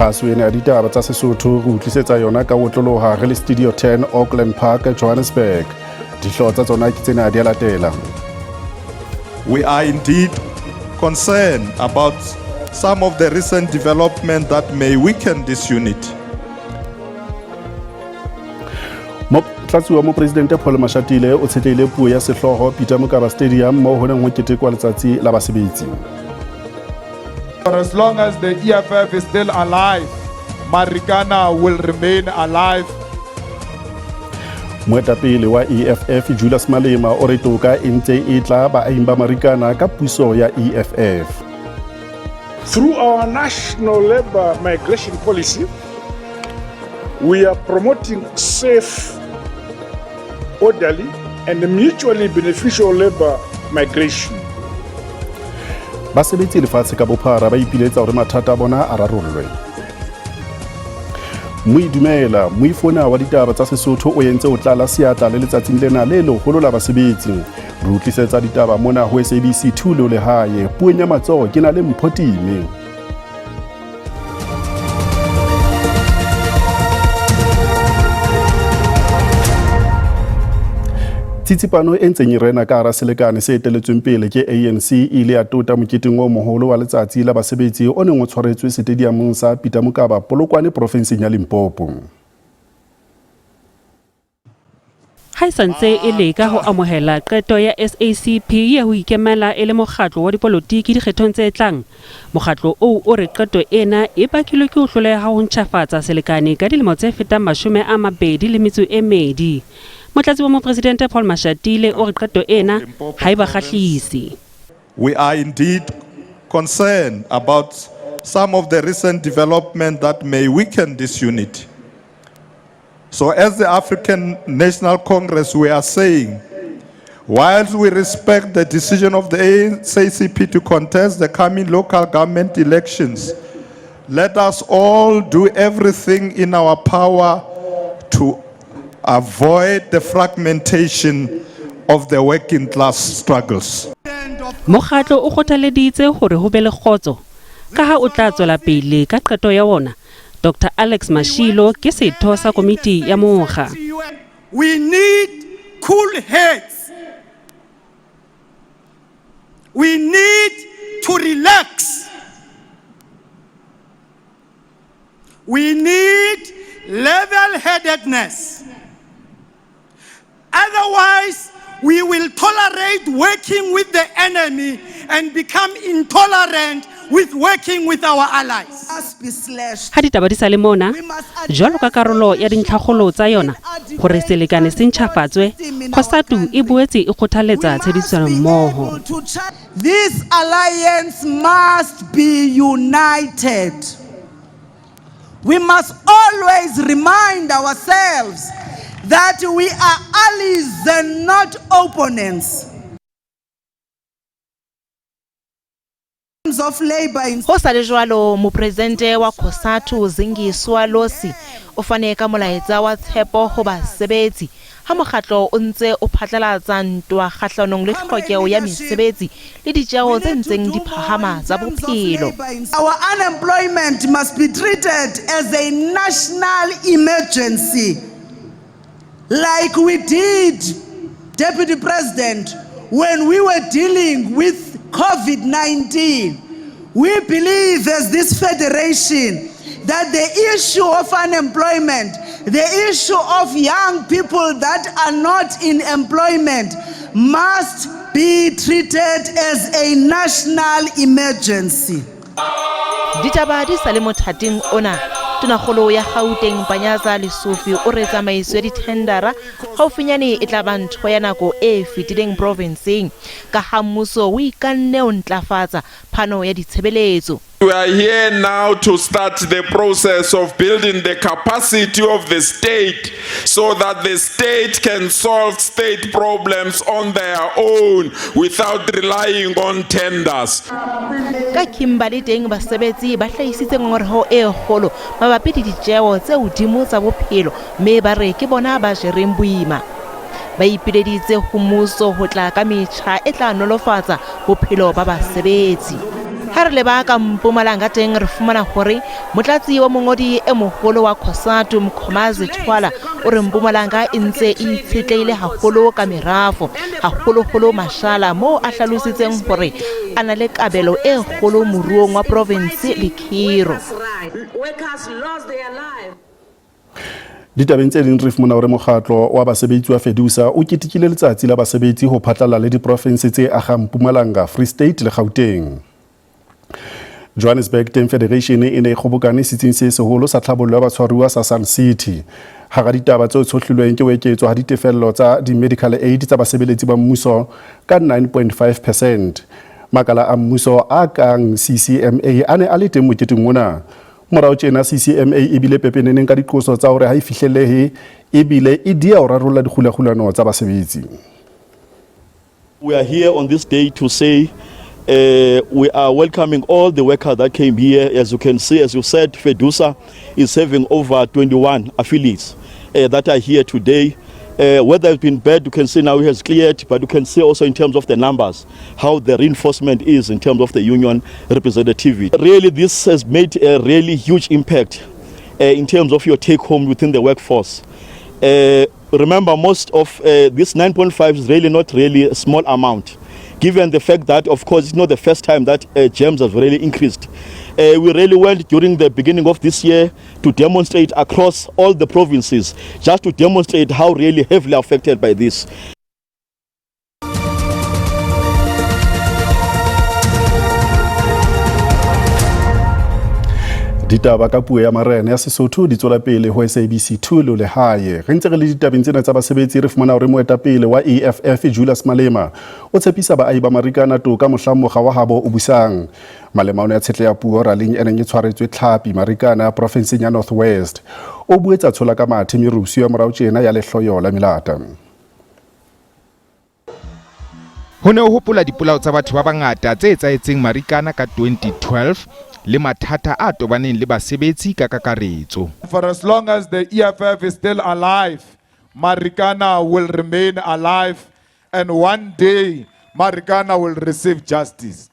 Kgaso ena ya ditaba tsa Sesotho re utlisetsa yona ka otloloha re le Studio 10 Auckland Park, Johannesburg. Dihlooho tsa tsona ke tsena di a latela. We are indeed concerned about some of the recent development that may weaken this unit. Motlatsi wa Mopresidente Paul Mashatile o tshetlehile puo ya sehlooho Peter Mokaba Stadium moo ho neng ho ketekwa letsatsi la basebetsi. For as long as the EFF is still alive, Marikana will remain alive. Moetapele wa EFF Julius Malema o re toka e ntse e tla baahing ba Marikana ka puso ya EFF. Through our national labor migration policy, we are promoting safe, orderly, and mutually beneficial labor migration. Basebetsi lefatshe ka bophara ba ipiletsa hore mathata a bona a rarollwe. Moidumela, moifona wa ditaba tsa Sesotho o entse o tlala seatla le letsatsing lena le leholo la basebetsi. Re utlisetsa ditaba mona ho SABC 2 le lehae. Puong ya matsoho ke na le Mpho Time. Tsitsipano e ntseng e rena ka hara selekane se eteletsweng pele ke ANC e ile ya tota moketeng o moholo wa letsatsi la basebetsi o neng o tshwaretswe setediamong sa Peter Mokaba Polokwane porofenseng ya Limpopo. Ha e sa ntse e leka ho amohela qeto ya SACP ya ho ikemela e le mokgatlo wa dipolotiki dikgethong tse tlang, mokgatlo oo o re qeto ena e bakilwe ke ho hloleha ho ntjhafatsa selekane ka dilemo tse fetang 24. Motlatsi wa Mopresidente Paul Mashatile o re qeto ena ha e ba kgahlise. We are indeed concerned about some of the recent development that may weaken this unity. So as the African National Congress, we are saying, whilst we respect the decision of the SACP to contest the coming local government elections, let us all do everything in our power to avoid the fragmentation of the working class struggles. Mokgatlo o kgothaleditse hore ho be le kgotso ka ha o tla tswela pele ka qeto ya wona. Dr. Alex Mashilo ke setho sa komiti ya mokga. We need cool heads. We need to relax. We need level-headedness. Otherwise, we will tolerate working with the enemy and become intolerant with working with our allies. Ha ditaba di sa le mona, jwalo ka karolo ya dintlhakgolo tsa yona hore selekane se ntjhafatswe, COSATU e boetse e kgothaletsa tshebedisano mmoho. This alliance must be united. We must always remind ourselves that we are allies and not opponents. Of labor in Ho sa le jwalo, mopresidente wa COSATU Zingiswa Losi o fane ka molaetsa wa tshepo ho basebetsi ha mokgatlo o ntse o phatlalatsa ntwa kgahlanong le tlhokeho ya mesebetsi le ditjeo tse ntseng di phahama tsa bophelo. Our unemployment must be treated as a national emergency, like we did, Deputy President, when we were dealing with COVID-19. We believe as this federation that the issue of unemployment, the issue of young people that are not in employment must be treated as a national emergency. Ditaba di sa le mothating ona, Tonakgolo ya Gauteng Panyaza Lesufi o re tsamaiso ya dithendara haufinyane e tla ba ntho ya nako e fetileng provenseng ka ha mmuso o ikanne ho ntlafatsa phano ya ditshebeletso. We are here now to start the process of building the capacity of the state so that the state can solve state problems on their own without relying on tenders. Ka Kimberley teng basebetsi ba hlahisitse ngongoreho e kgolo mabapi le ditjeo tse hodimo tsa bophelo mme ba re ke bona ba jereng boima. Ba ipileditse ho mmuso ho tla ka metjha e tla nolofatsa bophelo ba basebetsi. Ha re leba ka Mpumalanga teng re fumana hore motlatsi wa mongodi e moholo wa COSATU Mkhomazi Thwala o re Mpumalanga e ntse e itshetlehile haholo ka merafo, haholoholo mashala, moo a hlalositseng hore a na le kabelo e kgolo moruong wa provinse le khiro. Ditabeng tse ding re fumana hore mokgatlo wa basebetsi wa FEDUSA o ketekile letsatsi la basebetsi ho phatlalla le diprofense tse agang Mpumalanga, Free State le Gauteng. Johannesburg Teng Federation e ne e kgobokane setsing se seholo sa tlhabollo ya batshwaruwa sa Sun City. Hara ditaba tse tshohlilweng ke ho eketswa ha ditefello tsa di-medical aid tsa basebeletsi ba mmuso ka 9.5 percent. Makala a mmuso a kang CCMA a ne a le teng moketeng ona. Morao tjena CCMA e bile pepeneneng ka diqoso tsa hore ha e fihlellehe ebile e dia ho rarolla dikgulakgulano tsa basebetsi. We are here on this day to say we are welcoming all the workers that came here. As you can see, as you said, FEDUSA is having over 21 affiliates that are here today. Weather has been bad, you can see now it has cleared, but you can see also in terms of the numbers, how the reinforcement is in terms of the union representativity. Really, this has made a really huge impact in terms of your take home within the workforce. Remember, most of this 9.5 is really not really a small amount, given the fact that, of course, it's not the first time that GEMS has really increased. We really went during the beginning of this year to demonstrate across all the provinces, just to demonstrate how really heavily affected by this. Ditaba ka puo ya marena ya Sesotho di tswela pele ho SABC 2 le lehae. Re ntse re le ditabeng tsena tsa basebetsi, re fumana hore moetapele wa EFF Julius Malema o tshepisa baahi ba Marikana toka mohlang mokga wa habo o busang. Malema o ne a tshetleha puo raleng e neng e tshwaretswe Tlhapi Marikana profenseng ya North West. O boetse a tshola ka mathe merusu ya morao tjena ya lehloyo la melata. Ho ne ho hopola dipolao tsa batho ba bangata tse etsahetseng Marikana ka 2012 le mathata a tobaneng le basebetsi ka kakaretso. For as long as the EFF is still alive, Marikana will remain alive, and one day Marikana will receive justice.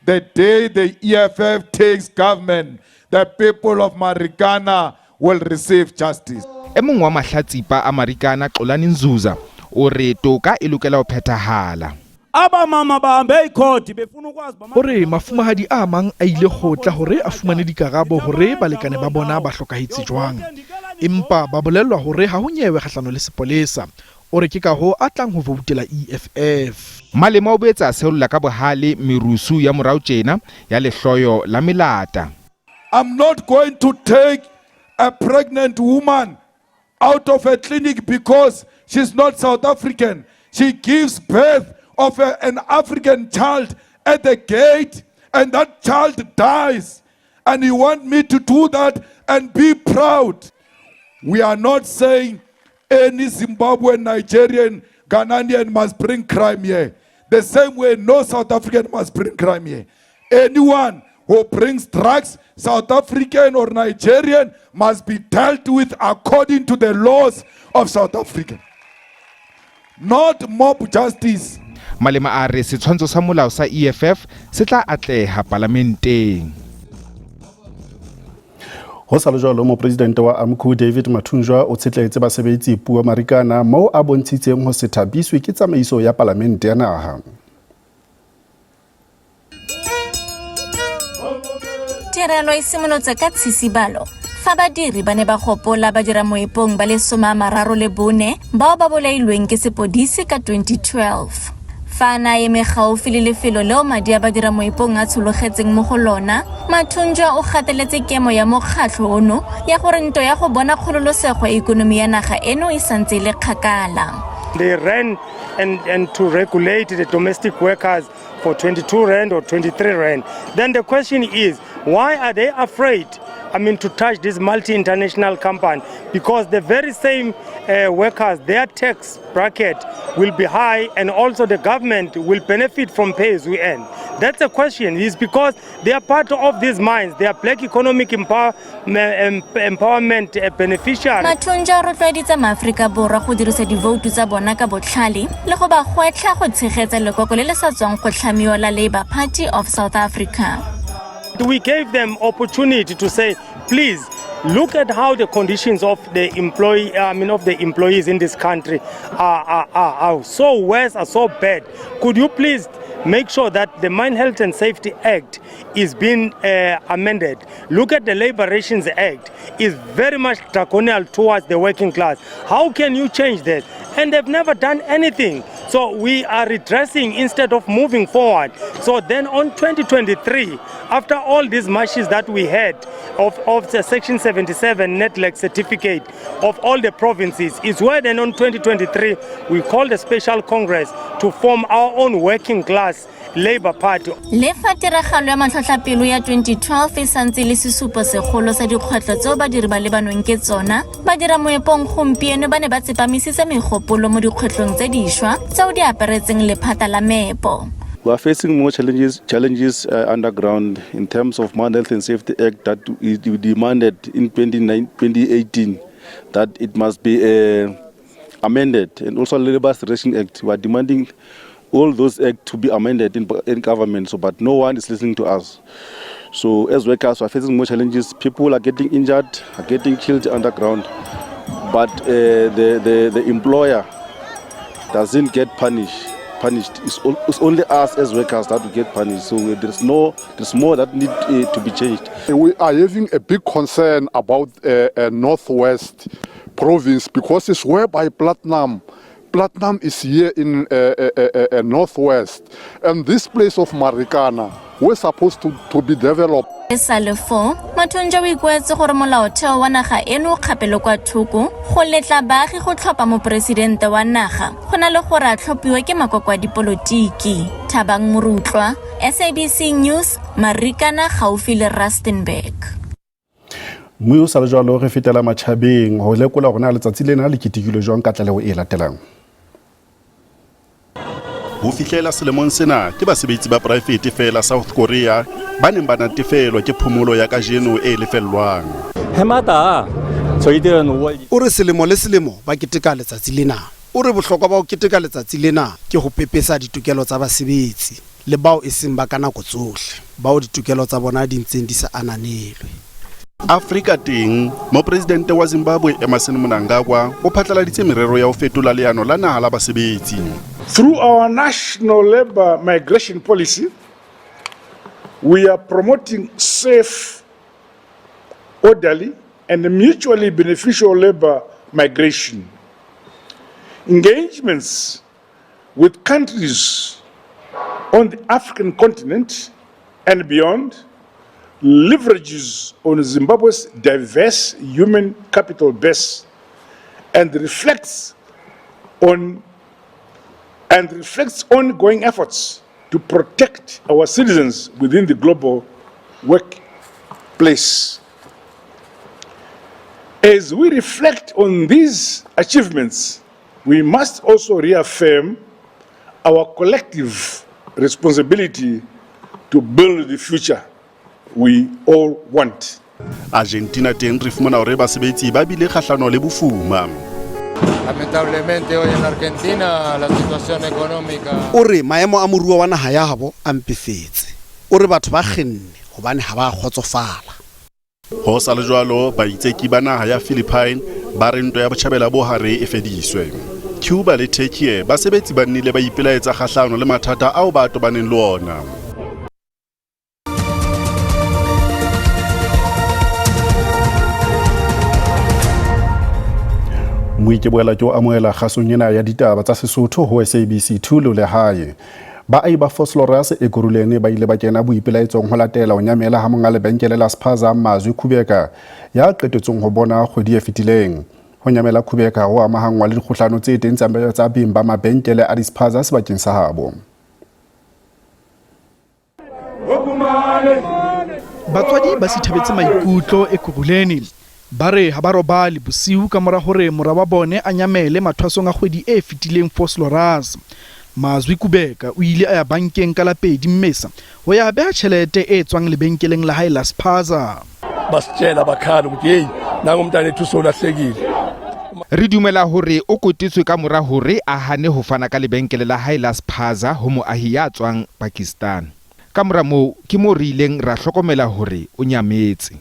The day the EFF takes government, the people of Marikana will receive justice. E mong wa mahlatsipa a Marikana, Xolani Nzuza, o re toka e lokela ho phethahala. Abamama bahambe ikhodi befuna ukwazi. O re mafumahadi a mang a ile kgotla hore a fumane dikarabo hore balekane ba bona ba hlokahetse jwang, empa ba bolellwa hore ha ho nyewe kgahlano le sepolesa. O re ke ka hoo a tlang ho voutela EFF. Malema o boetse a seolla ka bohale merusu ya morao tjena ya lehloyo la melata. I'm not going to take a pregnant woman out of a clinic because she's not South African. She gives birth of an African child at the gate, and that child dies. And you want me to do that and be proud? We are not saying any Zimbabwean, Nigerian, Ghanaian must bring crime here. The same way no South African must bring crime here. Anyone who brings drugs, South African or Nigerian, must be dealt with according to the laws of South Africa. Not mob justice. Malema a re setshwantsho sa molao sa EFF se tla atleha palamenteng. Ho sa le jwalo, mopresidente wa AMCU David Mathunjwa o tshetlehetse basebetsi puo Marikana moo a bontshitseng ho se thabiswe ke tsamaiso ya palamente ya naha. Tirelo e simolotse ka tshisibalo fa badiri ba ne ba gopola ba dira moepong ba le 34 bao ba bolailweng ke sepodisi ka 2012. Fa a ne a eme gaufi le lefelo leo madi a badira moepong a tshologetseng mo go lona, Mathunjwa o gateletse kemo ya mokgatlho ono ya gore ntwa ya go bona kgololosego ya ikonomi ya naga eno e santse e le kgakala. They ran and to regulate the domestic workers for 22 rand or 23 rand. Then the question is, why are they afraid, I mean, to touch this multi-international company? Because the very same workers, their tax bracket will be high, and also the government will benefit from pay as we earn. That's a question. It's because they are part of these mines. They are black economic empowerment beneficiaries. Mathunjwa o rotloeditse maAforika Borwa go dirisa divoutu tsa bona ka botlhale le go ba gwetlha go tshegetsa lekoko le le sa tswang go tlhamiwa la Labour Party of South Africa. We gave them opportunity to say, please look at how the conditions of the employee, I mean, of the employees in this country are, are, are, are so worse, are so bad. Could you please make sure that the Mine Health and Safety Act is being amended? Look at the Labor Relations Act is very much draconian towards the working class. How can you change that? And they've never done anything. So we are redressing instead of moving forward. So then on 2023, after all these marches that we had of, of the Section 77 NEDLAC certificate of all the provinces, is where then on 2023 we called a special congress to form our own working class Labour Party. Le fa tiragalo ya matlhotlhapelo ya 2012 e santse le sesupo segolo sa dikgwetlho tseo badiri ba lebanweng ke tsona, badira moepong gompieno ba ne ba tsepamisitse megopolo mo dikgwetlhong tse dišwa tseo di aparetseng lephata la meepo. We are facing more challenges, challenges underground in terms of Mine Health and Safety Act that we demanded in 2018 that it must be amended, and also Labour Relations Act. We are demanding all those acts to be amended in government, so, but no one is listening to us. So as workers, we are facing more challenges. People are getting injured, are getting killed underground, but the employer doesn't get punished. Punished. It's only us as workers that we get punished. So there's no, there's more that need to be changed. We are having a big concern about Northwest province because it's whereby platinum is here in Northwest, and this place of Marikana we're supposed to be developed. E sa le foo, Mathonja o ikuetse gore molaotheo wa naga eno o kgapelwe kwa thoko go letla baagi go tlhopha moporesidente wa naga go na le gore a tlhophiwe ke makoko a dipolotiki. Thabang Morutlwa, SABC News, Marikana gaufi le Rustenburg. Mme o sa le jwalo re fetela matjhabeng ho lekola hore na letsatsi lena le ketekilwe jwang ka tlaleho e latelang. Ho fihlela selemong sena ke basebetsi ba poraefete feela South Korea ba neng ba natefelwa ke phomolo ya kajeno e lefellwang. 해마다 저희들은 5월 O re selemo le selemo ba keteka letsatsi lena. O re bohlokwa ba ho keteka letsatsi lena ke ho pepesa ditokelo tsa basebetsi le bao e seng ba ka nako tsohle, bao ditokelo tsa bona di ntseng di sa ananelwe. Afrika teng, mopresidente wa Zimbabwe Emmerson Mnangagwa o phatlaladitse merero ya ho fetola leano la naha la basebetsi. Through our national labor migration policy, we are promoting safe, orderly, and mutually beneficial labor migration. Engagements with countries on the African continent and beyond leverages on Zimbabwe's diverse human capital base and reflects ongoing efforts to protect our citizens within the global workplace. As we reflect on these achievements, we must also reaffirm our collective responsibility to build the future we all want. Argentina teng re fumana hore basebetsi ba bile kgahlano le bofuma. Lamentablemente hoy en la Argentina la situación económica O re maemo a moruo wa naha ya habo a mpefetse. O re batho ba kgenne hobane ha ba kgotsofala. Ho sa le jwalo, baitseki ba naha ya Philippine ba re ntwa ya botjhabela bo hare e fediswe. Cuba le Turkey basebetsi ba nnile ba ipelaetsa kgahlano le mathata ao ba tobaneng le ona. Moi ke boela ke o amohela kgasong ena ya ditaba tsa Sesotho ho SABC 2 le lehae. Baahi ba Vosloorus Ekurhuleni ba ile ba kena boipelaetsong ho latela ho nyamela ha monga lebenkele la Spaza Mazwi Khubeka ya qetetseng ho bona kgwedi e fetileng. Ho nyamela Khubeka ho amahanngwa le dikgohlano tse teng tsa beng ba mabenkele a di-spaza sebakeng sa habo. Batswadi ba sithabetse maikutlo Ekurhuleni. Ba re ha ba robale bosiu ka mora hore mora wa bone a nyamele mathwasong a kgwedi e fetileng Vosloorus. Mazwi Kubeka o ile a ya bankeng ka la 2 Mmesa ho ya beha tjhelete e tswang lebenkeleng la hae la Spaza. Basitshela bakhala ukuthi hey nangu umntana ethu solahlekile. Re dumela hore o kotetswe ka mora hore a hane ho fana ka lebenkele la hae la Spaza ho moahi ya tswang Pakistan. Kamora moo ke moo re ileng ra hlokomela hore o nyametse.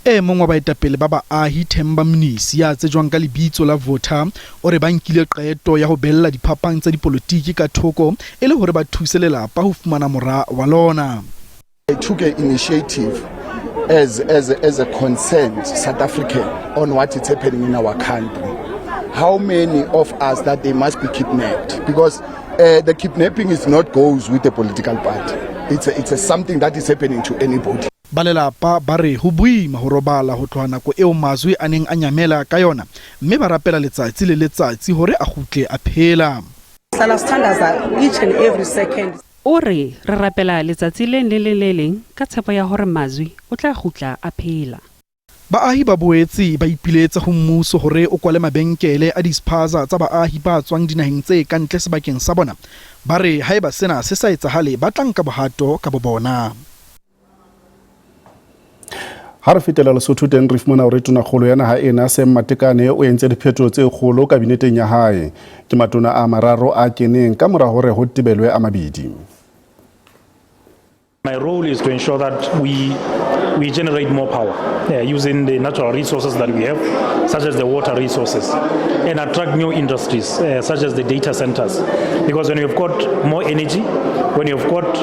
E mong wa baetapele ba baahi Themba Mnisi ya tsejwang ka lebitso la Vota o re ba nkile qeto ya ho bella diphapang tsa dipolotiki ka thoko e le hore ba thuse lelapa ho fumana mora wa lona. I took an initiative as a concerned South African on what is happening in our country. How many of us that they must be kidnapped? Because the kidnapping is not goes with the political party. It's a something that is happening to anybody. Ba lelapa ba re ho boima ho robala ho tloha nako eo Mazwi a neng a nyamela ka yona mme ba rapela letsatsi le letsatsi hore a kgutle a phela. Sihlala sithandaza each and every second. O re re rapela letsatsi le leng le le leng ka tshepo ya hore Mazwi o tla kgutla a phela. Baahi ba boetse ba ipiletsa ho mmuso hore o kwale mabenkele a dispaza tsa baahi ba tswang dinaheng tse ka ntle sebakeng sa bona. Ba re haeba sena se sa etsahale ba tla nka bohato ka bobona. Ha re fetela Lesotho teng re fumana hore tonakgolo ya naha ena Sam Matekane o entse diphetoho tse kgolo kabineteng ya hae. Ke matona a mararo a keneng ka mora hore ho tebelwe a mabedi. My role is to ensure that we generate more power using the natural resources that we have, such as the water resources, and attract new industries such as the data centers. Because when you've got more energy, when you've got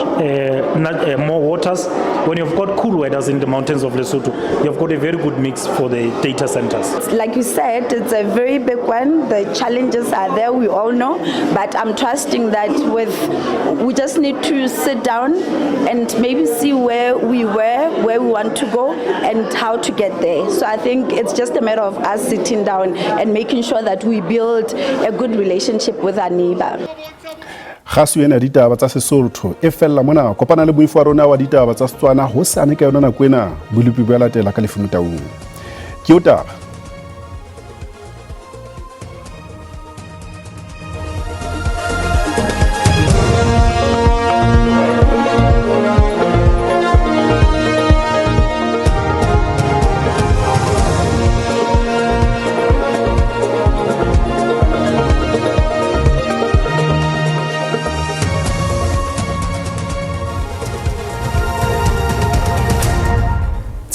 more waters, when you've got cool weathers in the mountains of Lesotho, you've got a very good mix for the data centers. Like you said, it's a very big one. The challenges are there, we all know, but I'm trusting that we just need to sit down and maybe see where we were, where we want to go, and how to get there. So I think it's just a matter of us sitting down and making sure that we build a good relationship with our neighbor. Kgaso ena ya ditaba tsa Sesotho e fella mona. Kopana le moifo wa rona wa ditaba tsa Setswana hosane ka yona nako ena. Bolupi bo a latela ka Lefumo Taung. Ke o taba.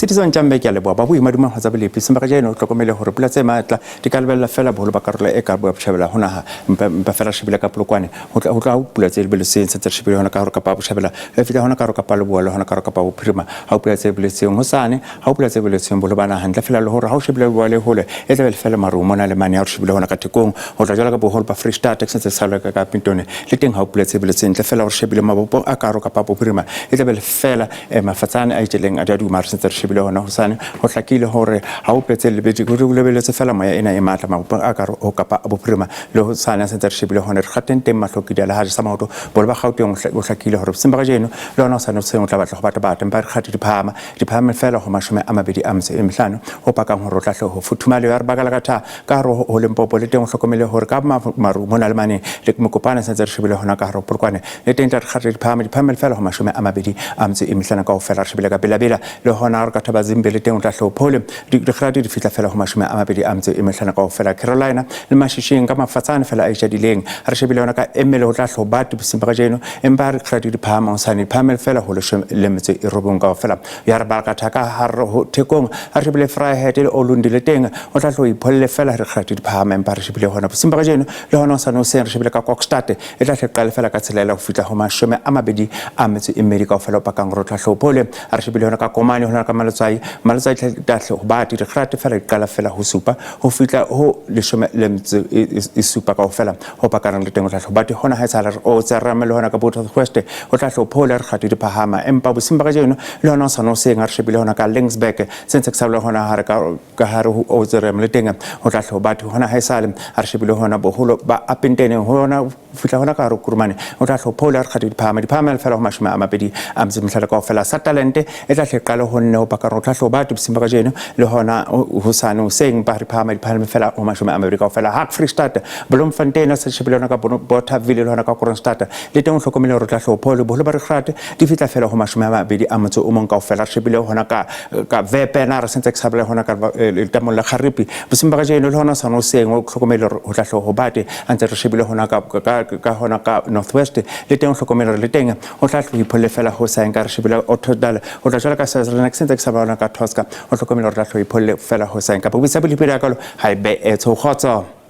Tshedisong Tjambe ke a leboha. Ba boima dumang ho tsa bolepi. Semba kajeno o hlokomele hore pula tse matla di ka lebella feela boholo ba karolo e ka borwa botjhabela ho naha. Mpa feela re shebile ka Polokwane. Ho tla ho pula tse lebeletsweng, se ntse re shebile hona ka hore Kapa Botjhabela, e fihla hona ka hore Kapa Leboa le hona ka hore Kapa Bophirima. Ha ho pula tse lebeletsweng hosane, ha ho pula tse lebeletsweng boholo ba naha. Ntle feela le hore ha o shebile leboa le hole, e tla be le feela maru mona le mane ha re shebile hona ka Thekong. Ho tla jwalo ka boholo ba Free State, se ntse se sa ka Pintone. Le teng ha ho pula tse lebeletsweng, ntle feela hore shebile mabopong a ka hore Kapa Bophirima, e tla be le feela mafatsane a itjeleng a diaduma re sentse re shebile hona hosane. Ho hlakile hore ha o petse lebedi, ho lebeletse feela moya ena e matla mabopong a ka hore ho Kapa Bophirima le hosane a sentse re shebile hona re kgateng teng mahlokidi a lehaje sa maoto. Boholo ba Gauteng ho hlakile hore bosiung ba kajeno le hona hosane hoseng o tla batla ho bata bata, empa re kgate di phahama, di phahame feela ho 25, ho pakang hore o tla hle ho futhumale. Ya re baka la ka tha ka hare ho Limpopo le teng o hlokomele hore ka maru mona le mane le Mokopane sentse re shebile hona ka hare ho Polokwane le teng tla re kgate di phahama, di phahame feela ho 25 kaofela. Re shebile ka Bela-Bela le hona re ka thaba Zimbe le teng o tla hle ho phole, dikgate di fihla feela ho 25 kaofela. Carolina le Mashishing ka mafatsane feela a itjadileng. Re shebile hona ka Emele ho tla hle ho bate bosiung ba kajeno, empa re kgate di phahama hosane, di phahame feela ho 19 kaofela. Ya re ba ka thaka hare ho Thekong, re shebile Vryheid le Olundi le teng o tla hle ho ipholle feela re kgate di phahama, empa re shebile hona bosiung ba kajeno le hona hosane hoseng re shebile ka Kokstad e tla hle qale feela ka tshelela ho fihla ho 22 kaofela o pakang hore o tla hle ho phole. Re shebile hona ka Komane, hona ka Maletswai, Maletswai tla hle ho bate dikgate feela di qala feela ho 7 ho fihla ho 17 kaofela ho pakang le teng o tla hle ho bate. Hona ha etsahala re o tserame le hona ka Botha West o tla hle ho phole re kgate di phahama, empa bosiung ba kajeno le hona hosane hoseng re shebile hona ka Laingsburg se ntse ke sa hona hare ka hare ho Otsrem le teng ho tla hle ho batho. Hona ha esale re shebile hona boholo ba Upington hona fihla hona ka hare ho Kurumane o tla hle ho phole re kgate di phahama, di phahama feela ho 25 kaofela. Sa talente e tla hle qale ho nne ho pakang ka re o tla hloba bosiung ba kajeno le hona hosane hoseng ba re phahama di phahame fela ho 20 kaofela. Hak Freestata, Bloemfontein se shebile hona ka Bothaville le hona ka Kroonstad le teng o hlokomele hore o tla hlopho boholo ba dikgate di fihla fela ho 21 kaofela. Re shebile hona ka ka Vepena re sentse ke sa hona ka letamong la Kgaripi bosiung ba kajeno le hona hosane hoseng o hlokomele hore ho tla hlo bate a ntse re shebile hona ka ka ka hona ka Northwest le teng o hlokomele hore le teng ho tla hlo ipholle fela ho sa nka re shebile Ottosdal ho tla jwalo ka se ke sentse ke sa hona ka Tosca o hlokomele hore tla hlo ipholle fela ho sa nka bo bisa bolipele ya kalo ha e be e tsho kgotso.